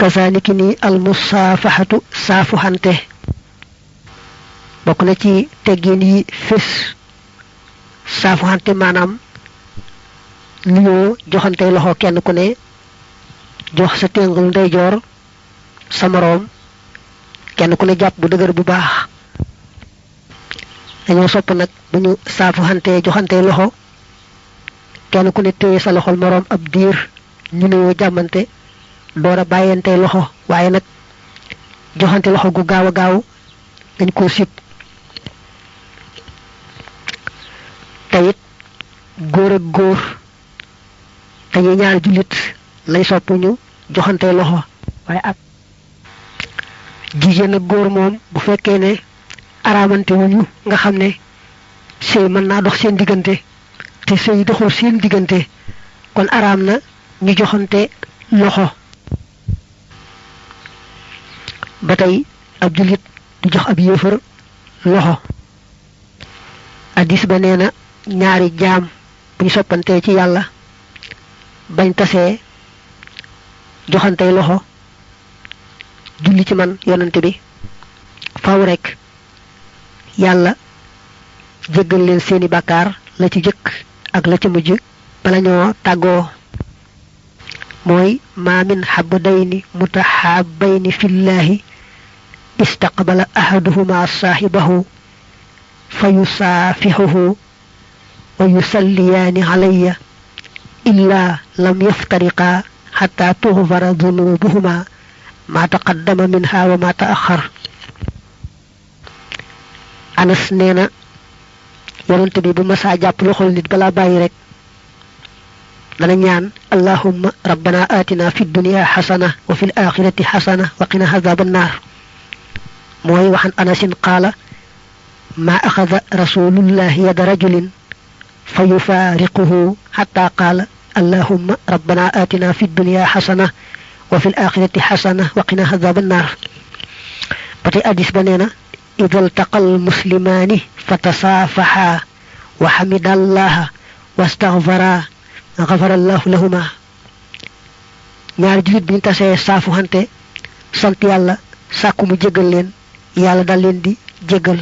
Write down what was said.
kazaliki ni al musafahatu safuhante bokk na ci teggin yi fess safuhante manam nuyoo joxante loxo kenn ku ne jox sa téngul ndeyjoor sa morom kenn ku ne japp bu deugar bu baax dañu sopp nak buñu safuhante joxante loxo kenn ku ne téye sa loxol morom ab diir ñu nuyoo jàmmante doora bayante loxo waye nak joxante loxo gu gaaw gaaw dañ ko sip tayit goor ak goor dañu ñaar julit lay soppu ñu joxante loxo waye ak jigéen ak goor mom bu fekkee ne aramante wuñu nga xamne sey mën na dox seen digënté te sey doxul seen digënté kon aram na ñu joxante loxo batay ab julit du jox ab yéefar loxo hadis ba neena ñaari jaam bu soppante ci yalla bañ tassé joxante loxo julli ci man yonante bi faaw rek yalla jéggal leen seeni bakar la ci jëk ak la ci mujj bala ñoo taggo moy ma min habdayni mutahabbayni fillahi istaqbala ahaduhuma sahibahu fayusafihuhu wa yusalliyani alayya illa lam yaftariqa hatta tughfara dhunubuhuma ma taqaddama minha wa ma ta'akhkhar. Anas neena yonent bi bu ma sa japp loxol nit bala bayyi rek dana ñaan allahumma rabbana atina fid dunya hasana wa fil akhirati hasana wa qina adhaban nar. moy waxan Anasin qala ma akhadha rasulullah yad rajulin fayufariquhu hatta qala allahumma rabbana atina fid dunya hasana wa fil akhirati hasana wa qina adhaban nar. pati hadis banena إذا التقى المسلمان فتصافحا وحمد الله واستغفرا غفر الله لهما. ñaar julit biñ tassé safu hanté sant yalla sakku mu jéggal leen yalla dal leen di jéggal